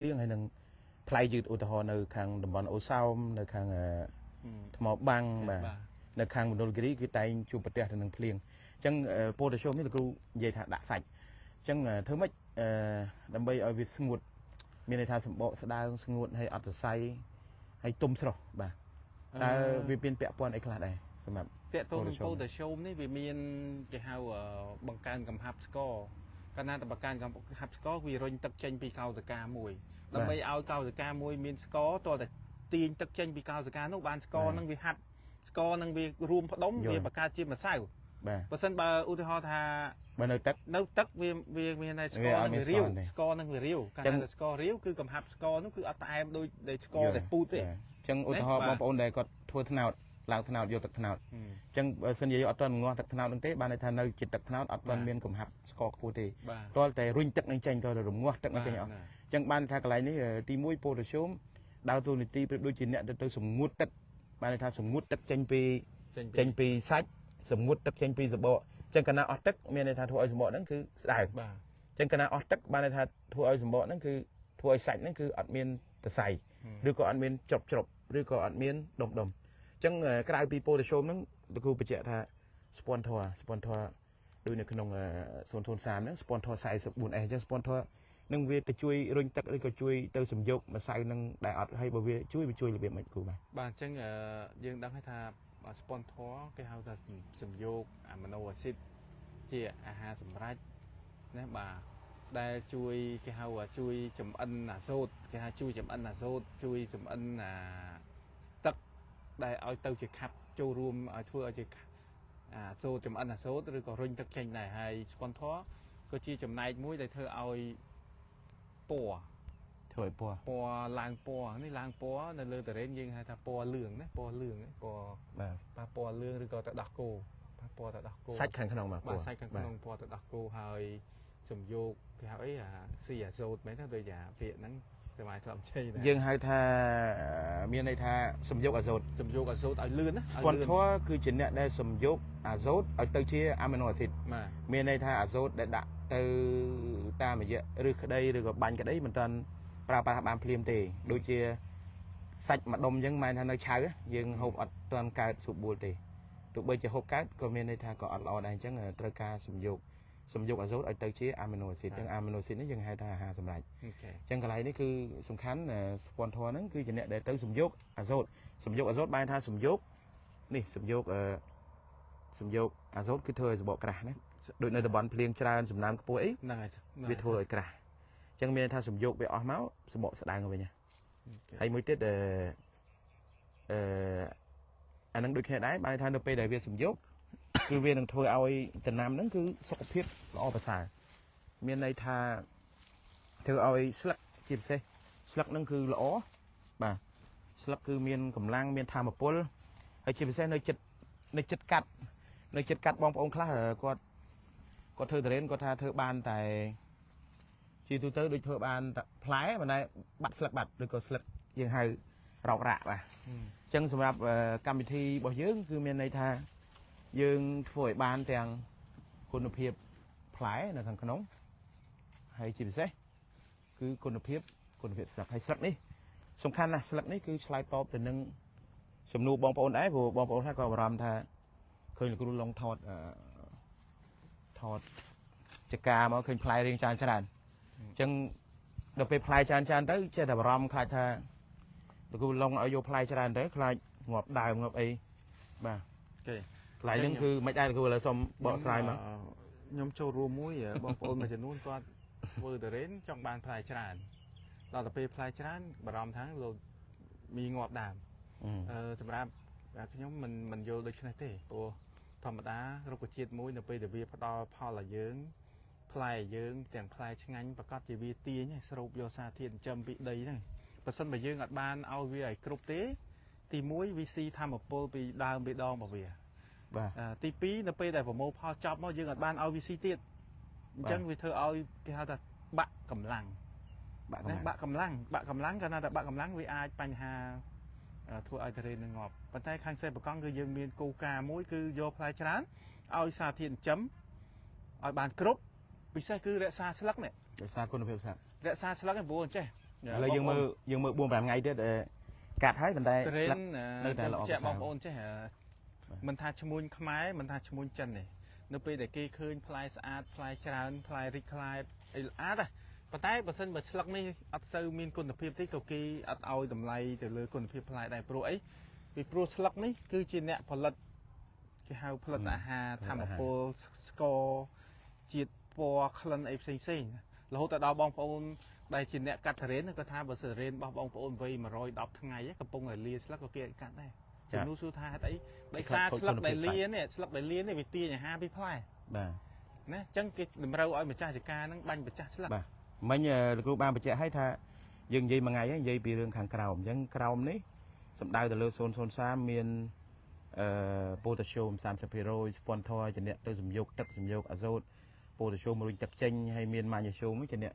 លៀងហើយនឹងផ្លែយឺតឧទាហរណ៍នៅខាងតំបន់អូសោមនៅខាងថ្មបាំងបាទនៅខាងមណ្ឌលគិរីគឺតែងជួបប្រទះទៅនឹងភ្លៀងអញ្ចឹងប៉ូតាស្យូមនេះលោកគ្រូនិយាយថាដាក់សាច់អញ្ចឹងធ្វើម៉េចដើម្បីឲ្យវាស្ងួតមានន័យថាសម្បកស្ដើងស្ងួតហើយអត់សរសៃហើយទុំស្រស់បាទតើវាមានពាក់ព័ន្ធអីខ្លះដែរសម្រាប់ តកតូនប៉ូតាស្យូមនេះវាមានគេហៅបង្កើនកំហាប់ស្ករកាលណាតបង្កើនកំហាប់ស្ករវារុញទឹកចេញពីកោសិកាមួយដើម្បីឲ្យកោសិកាមួយមានស្ករតើតែទាញទឹកចេញពីកោសិកានោះបានស្ករនឹងវាហាត់ស្ករនឹងវារួមផ្ដុំវាបង្កើតជាម្សៅ បាទ បើសិនបើឧទាហរណ៍ថា បើនៅទឹក នៅទឹកវាវាមានតែស្ករនឹងវារាវស្ករនឹងវារាវកាលណាស្កររាវគឺកំហាប់ស្ករនោះគឺអត់ផ្អែមដូចដែលស្ករដែលពូតទេ អញ្ចឹងឧទាហរណ៍បងប្អូនដែលគាត់ធ្វើត្នោតឡើងត្នោតយកទឹកត្នោតអញ្ចឹងបើសិនជាយកអត់ទាន់ងាស់ទឹកត្នោតនឹងទេបានន័យថានៅជាទឹកត្នោតអត់ទាន់មានកំហាប់ស្ករខ្ពស់ទេទាល់តែរុញទឹកនឹងចេញទាល់តែរងាស់ទឹកនឹងចេញអស់អញ្ចឹងបានថាកន្លែងនេះទី1ប៉ូតាស្យូមដើរតួនាទីប្រៀបដូចជាអ្នកទៅសម្ងួតទឹកបានន័យថាសម្ងួតទឹកចេញពីចេញពីសាច់សម្ងួតទឹកចេញពីសបកអញ្ចឹងកាលណាអស់ទឹកមានន័យថាធ្វើឲ្យសម្បកហ្នឹងគឺស្ដើង បាទ អញ្ចឹងកាលណាអស់ទឹកបានន័យថាធ្វើឲ្យសម្បកហ្នឹងគឺធ្វើឲ្យសាច់ហ្នឹងគឺអត់មានសរសៃឬក៏អត់មានច្រប់ច្រប់ឬក៏អត់មានដុំដុំអញ្ចឹងក្រៅពីប៉ូតាស្យូមហ្នឹងលោកគ្រូបញ្ជាក់ថាស្ពាន់ធរស្ពាន់ធរដូចនៅក្នុង003ហ្នឹងស្ពាន់ធរ 44S អញ្ចឹងស្ពាន់ធរនឹងវាទៅជួយរុញទឹកឬក៏ជួយទៅសំយោគម្សៅនឹងដែលអត់ហើយបើវាជួយវាជួយរបៀបម៉េចគ្រូបាទ បាទអញ្ចឹងយើងដឹងហើយថាស្ពាន់ធរគេហៅថាសំយោគអាមីណូអាស៊ីតជាអាហារសម្រេចណាបាទដែលជួយគេហៅថាជួយចំអិនអាសូតគេហៅជួយចំអិនអាសូតជួយចំអិនអាទឹកដែលឲ្យទៅជាខាប់ចូលរួមឲ្យធ្វើឲ្យជាអាសូតចំអិនអាសូតឬក៏រុញទឹកចេញដែរហើយស្ពន់ធរក៏ជាចំណែកមួយដែលធ្វើឲ្យពណ៌ ធ្វើឲ្យពណ៌ ពណ៌ឡើងពណ៌នេះឡើងពណ៌នៅលើតរ៉េនយើងហៅថាពណ៌លឿងណាពណ៌លឿងពណ៌ បាទ បាទពណ៌លឿងឬក៏ទឹកដោះគោបាទពណ៌ទឹកដោះគោ សាច់ខាងក្នុងបាទ បាទសាច់ខាងក្នុងពណ៌ទឹកដោះគោហើយសំយោគគេហៅអីអាស៊ីអាសូតមែនទេដូចអាពាក្យហ្នឹងសម័យធ្លាប់ជ័យ យើងហៅថាមានន័យថាសំយោគអាសូត សំយោគអាសូតឲ្យលឿនណា ស្ពន់ធរគឺជាអ្នកដែលសំយោគអាសូតឲ្យទៅជាអាមីណូអាស៊ីត បាទ មានន័យថាអាសូតដែលដាក់ទៅតាមរយៈឬក្តីឬក៏បាញ់ក្តីមិនទាន់ប្រើប្រាស់បានភ្លាមទេដូចជាសាច់មួយដុំអញ្ចឹងមិនថានៅឆៅយើងហូបអត់ទាន់កើតស៊ូបួលទេទោះបីជាហូបកើតក៏មានន័យថាក៏អត់ល្អដែរអញ្ចឹងត្រូវការសំយោគសំយោគអាសូតឲ្យទៅជាអាមីណូអាស៊ីតអញ្ចឹងអាមីណូអាស៊ីតនេះយើងហៅថាអាហារសម្រេច អូខេ អញ្ចឹងកន្លែងនេះគឺសំខាន់ស្ពាន់ធរហ្នឹងគឺជាអ្នកដែលទៅសំយោគអាសូតសំយោគអាសូតបែរថាសំយោគនេះសំយោគអឺសំយោគអាសូតគឺធ្វើឲ្យសបកក្រាស់ណាដូចនៅតំបន់ភ្លៀងច្រើនសំណើមខ្ពស់អី ហ្នឹងហើយ វាធ្វើឲ្យក្រាស់អញ្ចឹងមានន័យថាសំយោគវាអស់មកសបកស្ដើងវិញហើយមួយទៀតអឺអឺអានឹងដូចគ្នាដែរបែរថានៅពេលដែលវាសំយោគគឺវានឹងធ្វើឲ្យដំណាំហ្នឹងគឺសុខភាពល្អប្រសើរមានន័យថាធ្វើឲ្យស្លឹកជាពិសេសស្លឹកហ្នឹងគឺល្អបាទស្លឹកគឺមានកម្លាំងមានធម៌ពលហើយជាពិសេសនៅចិត្តនៅចិត្តកាត់នៅចិត្តកាត់បងប្អូនខ្លះគាត់គាត់ធ្វើតរេនគាត់ថាធ្វើបានតែជាទូទៅដូចធ្វើបានតែផ្លែមិនដែរបាត់ស្លឹកបាត់ឬក៏ស្លឹកយើងហៅរោករ៉ាក់បាទអញ្ចឹងសម្រាប់កម្មវិធីរបស់យើងគឺមានន័យថាយើងធ្វើឲ្យបានទាំងគុណភាពផ្លែនៅខាងក្នុងហើយជាពិសេសគឺគុណភាពគុណភាពស្លឹកហើយស្លឹកនេះសំខាន់ណាស់ស្លឹកនេះគឺឆ្លើយតបទៅនឹងសំណួរបងប្អូនដែរព្រោះបងប្អូនខ្លះក៏បារម្ភថាឃើញលោកគ្រូឡុងថតអឺថតចកាមកឃើញផ្លែរៀងច្រើនច្រើនអញ្ចឹងដល់ពេលផ្លែច្រើនច្រើនទៅចេះតែបារម្ភខ្លាចថាលោកគ្រូឡុងឲ្យយកផ្លែច្រើនទៅខ្លាចងាប់ដើមងាប់អីបាទ អូខេ កន្លែងហ្នឹងគឺមិនដែរលោកគ្រូឥឡូវសុំបកស្រាយមក ខ្ញុំចូលរួមមួយបងប្អូនមួយចំនួនគាត់ធ្វើតរ៉េនចង់បានផ្លែច្រើនដល់ទៅពេលផ្លែច្រើនបារម្ភថាលោកមីងាប់ដើមអឺសម្រាប់ខ្ញុំមិនយល់ដូច្នេះទេព្រោះធម្មតារុក្ខជាតិមួយនៅពេលដែលវាផ្ដល់ផលឲ្យយើងផ្លែយើងទាំងផ្លែឆ្ងាញ់ប្រកាសជាវាទាញស្រូបយកសារធាតុចិញ្ចឹមពីដីហ្នឹងបើសិនបើយើងអត់បានឲ្យវាឲ្យគ្រប់ទេទី1វាស៊ីធម្មពលពីដើមពីដងរបស់វា បាទ ទី2នៅពេលដែលប្រមូលផលចប់មកយើងអត់បានឲ្យវាស៊ីទៀតអញ្ចឹងវាធ្វើឲ្យគេហៅថាបាក់កម្លាំង បាក់កម្លាំង បាក់កម្លាំងបាក់កម្លាំងកាលណាតែបាក់កម្លាំងវាអាចបញ្ហាធ្វើឲ្យតរេននឹងងាប់ប៉ុន្តែខាងសេបកង់គឺយើងមានគោលការណ៍មួយគឺយកផ្លែច្រើនឲ្យសារធាតុចិញ្ចឹមឲ្យបានគ្រប់ពិសេសគឺរក្សាស្លឹកនេះ រក្សាគុណភាពស្លឹក រក្សាស្លឹកឯងព្រោះអញ្ចេះ ឥឡូវយើងមើលយើងមើល4 5ថ្ងៃទៀតកាត់ហើយប៉ុន្តែ ទុរេ ស្លឹ ន កនៅតែល្អ ខ្ញុំបញ្ជាក់ ប្រសើរ បងប្អូនចេះមិនថាឈ្មួញខ្មែរមិនថាឈ្មួញចិនទេនៅពេលដែលគេឃើញផ្លែស្អាតផ្លែច្រើនផ្លែរីកផ្លែអីល្អអាតណាប៉ុន្តែបើសិនបើស្លឹកនេះអត់សូវមានគុណភាពទេក៏គេអត់ឲ្យតម្លៃទៅលើគុណភាពផ្លែដែរព្រោះអីពីព្រោះស្លឹកនេះគឺជាអ្នកផលិតគេហៅផលិតអាហារធម្មពលស្ករជាតិពណ៌ក្លិនអីផ្សេងផ្សេងៗរហូតទៅដល់បងប្អូនដែលជាអ្នកកាត់ទុរេនក៏ថាបើទុរេនរបស់បងប្អូនវ័យ110ថ្ងៃកំពុងតែលាស្លឹកក៏គេឲ្យកាត់ដែរ ជំនួសសួរថាហេតុអីដោយសារស្លឹកដែលលានេះស្លឹកដែលលានេះវាទាញអាហារពីផ្លែ បាទ ណាអញ្ចឹងគេតម្រូវឲ្យម្ចាស់ចការហ្នឹងបាញ់ម្ចាស់ស្លឹក បាទមិញលោកគ្រូបានបញ្ជាក់ឲ្យថាយើងនិយាយមួយថ្ងៃហើយនិយាយពីរឿងខាងក្រោមអញ្ចឹងក្រោមនេះសំដៅទៅលើ003មានអឺប៉ូតាស្យូម30%ស្ពន់ធរជាអ្នកទៅសំយោគទឹកសំយោគអាសូតប៉ូតាស្យូមរុញទឹកចេញហើយមានម៉ាញ៉េស្យូមជាអ្នក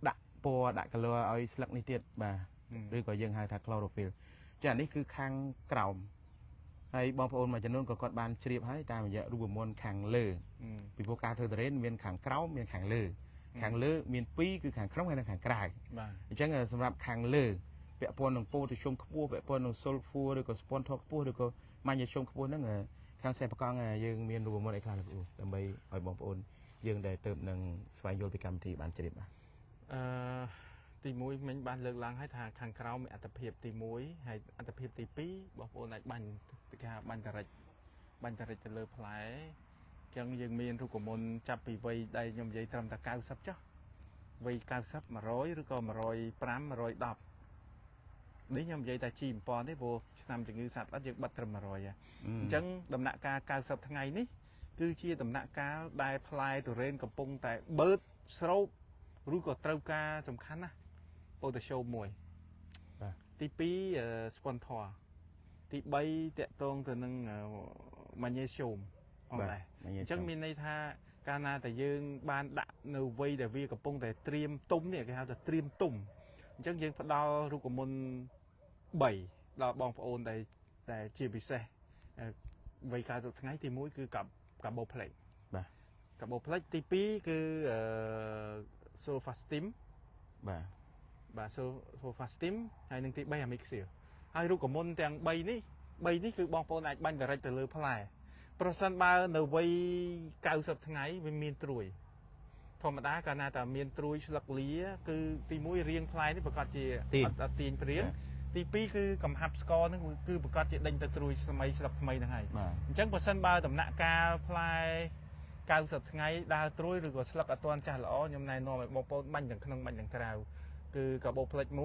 ដាក់ពណ៌ដាក់ color ឲ្យស្លឹកនេះទៀតបាទឬក៏យើងហៅថា chlorophyll ចានេះគឺខាងក្រោមហើយបងប្អូនមួយចំនួនក៏គាត់បានជ្រាបហើយតាមរយៈរូបមន្តខាងលើពីព្រោះការធ្វើទុរេនមានខាងក្រោមមានខាងលើខាងលើមាន2គឺខាងក្នុងហើយនិងខាងក្រៅ បាទ អញ្ចឹងសម្រាប់ខាងលើពាក់ព័ន្ធនឹងប៉ូតាស្យូមខ្ពស់ពាក់ព័ន្ធនឹង sulfur ឬក៏ស្ពន់ធរខ្ពស់ឬក៏ម៉ាញ៉េស្យូមខ្ពស់ហ្នឹងខាងសេះប្រកង់យើងមានរូបមន្តអីខ្លះលោកគ្រូដើម្បីឲ្យបងប្អូនយើងដែលទៅនឹងស្វែងយល់ពីកម្មវិធីបានជ្រាបបាទ អឺទី1មិញបានលើកឡើងឲ្យថាខាងក្រោមមានអត្ថភាពទី1ហើយអត្ថភាពទី2បងប្អូនអាចបាញ់គេហៅបាញ់តរិចបាញ់តរិចទៅលើផ្លែអញ្ចឹងយើងមានរូបមន្តចាប់ពីវ័យដែលខ្ញុំនិយាយត្រឹមតែ90ចុះវ័យ90 100ឬក៏105 110នេះខ្ញុំនិយាយតែ G1000 ទេព្រោះឆ្នាំជំងឺសត្វល្អិតយើងបិទត្រឹម100ហ៎អញ្ចឹងដំណាក់កាល90ថ្ងៃនេះគឺជាដំណាក់កាលដែលផ្លែទុរេនកំពុងតែបឺតស្រូបឬក៏ត្រូវការសំខាន់ណាស់ប៉ូតាស្យូមមួយ បាទ ទី2ស្ពន់ធរទី3តកតងទៅនឹងម៉ាញ៉េស្យូមផងដែរអញ្ចឹងមានន័យថាកាលណាតែយើងបានដាក់នៅវ័យដែលវាកំពុងតែត្រៀមទុំនេះគេហៅថាត្រៀមទុំអញ្ចឹងយើងផ្ដល់រូបមន្ត3ដល់បងប្អូនដែលជាពិសេសវ័យ90ថ្ងៃទី1គឺកាបូផ្លេក បាទ កាបូផ្លេកទី2គឺសូហ្វាស្ទីម បាទ បាទសូហ្វាស្ទីមហើយនិងទី3អាមីខ្សៀលហើយរូបមន្តទាំង3នេះ3នេះគឺបងប្អូនអាចបាញ់ដរិចទៅលើផ្លែប្រសិនបើនៅវ័យ90ថ្ងៃវាមានត្រួយធម្មតាកាលណាតែមានត្រួយស្លឹកលាគឺទី1រៀងផ្លែនេះប្រកាសជាអត់ទាញព្រៀងទី2គឺកំហាប់ស្ករហ្នឹងគឺប្រកាសជាដេញទៅត្រួយថ្មីស្លឹកថ្មីហ្នឹងហើយអញ្ចឹងបើសិនបើដំណាក់កាលផ្លែ90ថ្ងៃដើរត្រួយឬក៏ស្លឹកអត់ទាន់ចាស់ល្អខ្ញុំណែនាំឲ្យបងប្អូនបាញ់ទាំងក្នុងបាញ់ទាំងក្រៅគឺកាបូផ្លិច1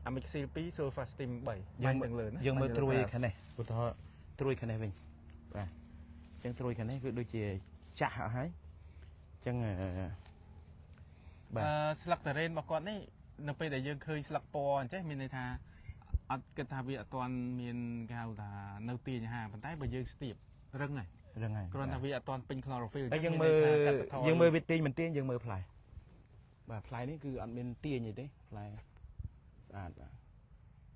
អាមីខ្ស៊ីល2សូហ្វាស្ទីម3បាញ់ទាំងលើណា យើងមើលត្រួយខាងនេះឧទាហរណ៍ត្រួយខាងនេះវិញបាទអញ្ចឹងត្រួយខាងនេះគឺដូចជាចាស់អស់ហើយអញ្ចឹង បាទស្លឹកតារ៉េនរបស់គាត់នេះនៅពេលដែលយើងឃើញស្លឹកពណ៌អញ្ចេះមានន័យថាអត់គិតថាវាអត់ទាន់មានគេហៅថានៅទាញអាហារប៉ុន្តែបើយើងស្ទាបរឹងហើយ រឹងហើយ គ្រាន់តែវាអត់ទាន់ពេញ chlorophyll តែយើងមើលវាទាញមិនទាញយើងមើលផ្លែបាទផ្លែនេះគឺអត់មានទាញអីទេផ្លែស្អាតបាទ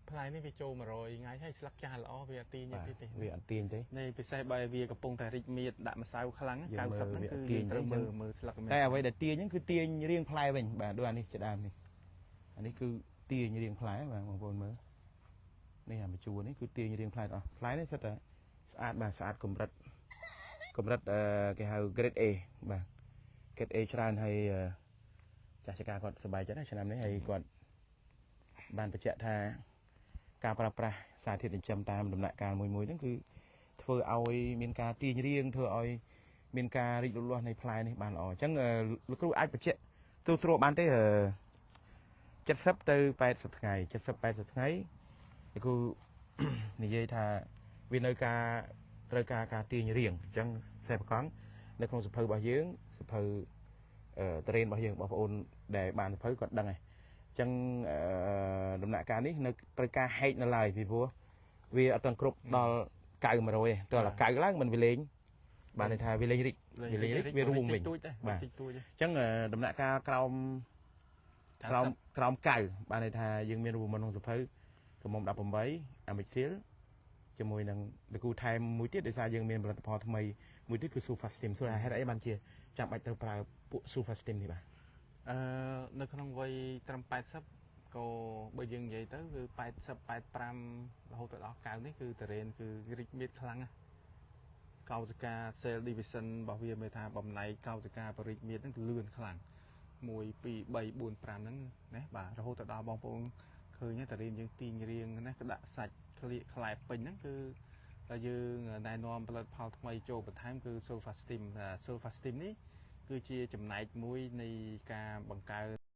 ផ្លែនេះវាចូល100ថ្ងៃហើយស្លឹកចាស់ល្អវាអត់ទាញទេ វាអត់ទាញទេ នេះពិសេសបើវាកំពុងតែរីកមៀតដាក់ម្សៅខ្លាំង90ហ្នឹងគឺយើងត្រូវមើលស្លឹក តែអ្វីដែលទាញហ្នឹងគឺទាញរៀងផ្លែវិញបាទដូចអានេះជាដើមនេះអានេះគឺទាញរៀងផ្លែបាទបងប្អូនមើលនេះអាមជួរនេះគឺទាញរៀងផ្លែអស់ផ្លែនេះសិតតែស្អាតបាទស្អាតកម្រិតគេហៅ grade A បាទ grade A ច្រើនហើយចាស់ចការគាត់សប្បាយចិត្តឆ្នាំនេះហើយគាត់បានបញ្ជាក់ថាការប្រើប្រាស់សារធាតុចិញ្ចឹមតាមដំណាក់កាលមួយមួយហ្នឹងគឺធ្វើឲ្យមានការទាញរៀងធ្វើឲ្យមានការរីកលូតលាស់នៃផ្លែនេះបានល្អអញ្ចឹងលោកគ្រូអាចបញ្ជាក់ទូទ្របានទេ70ទៅ80ថ្ងៃ70 80ថ្ងៃលោកគ្រូនិយាយថាវានៅការត្រូវការការទាញរៀងអញ្ចឹងសេពកង់នៅក្នុងសភៅរបស់យើងសភៅត្រេនរបស់យើងបងប្អូនដែលបានសភៅគាត់ដឹងហើយអញ្ចឹងដំណាក់កាលនេះនៅត្រូវការហែកនៅឡើយពីព្រោះវាអត់ទាន់គ្រប់ដល់900ទេតើដល់9ឡើងមិនវាលេងបានន័យថាវាលេងរីកវាលេងរីកវារួមវិញបាទអញ្ចឹងដំណាក់កាលក្រោម9បានន័យថាយើងមានរូបមន្តក្នុងសភៅក្រមុំ18អាមីស៊ីលជាមួយនឹងលោកគ្រូថែមមួយទៀតដោយសារយើងមានផលិតផលថ្មីមួយទៀតគឺ Sulfastim សួរថាហេតុអីបានជាចាំបាច់ត្រូវប្រើពួក Sulfastim នេះបាទ នៅក្នុងវ័យត្រឹម80 ក៏បើយើងនិយាយទៅគឺ80 85រហូតទៅដល់9នេះគឺទុរេនគឺរីកមាឌខ្លាំងណាស់កោសិកា cell division របស់វាមានថាបំណែកកោសិកាបរិមាត្រហ្នឹងគឺលឿនខ្លាំង1 2 3 4 5ហ្នឹងណាបាទរហូតទៅដល់បងប្អូនឃើញទុរេនយើងទាញរៀងណាក្ដាក់សាច់ក្លៀកខ្លែពេញហ្នឹងគឺតែយើងណែនាំផលិតផលថ្មីចូលបន្ថែមគឺ Sulfastim។ Sulfastim នេះគឺជាចំណែកមួយនៃការបង្កើន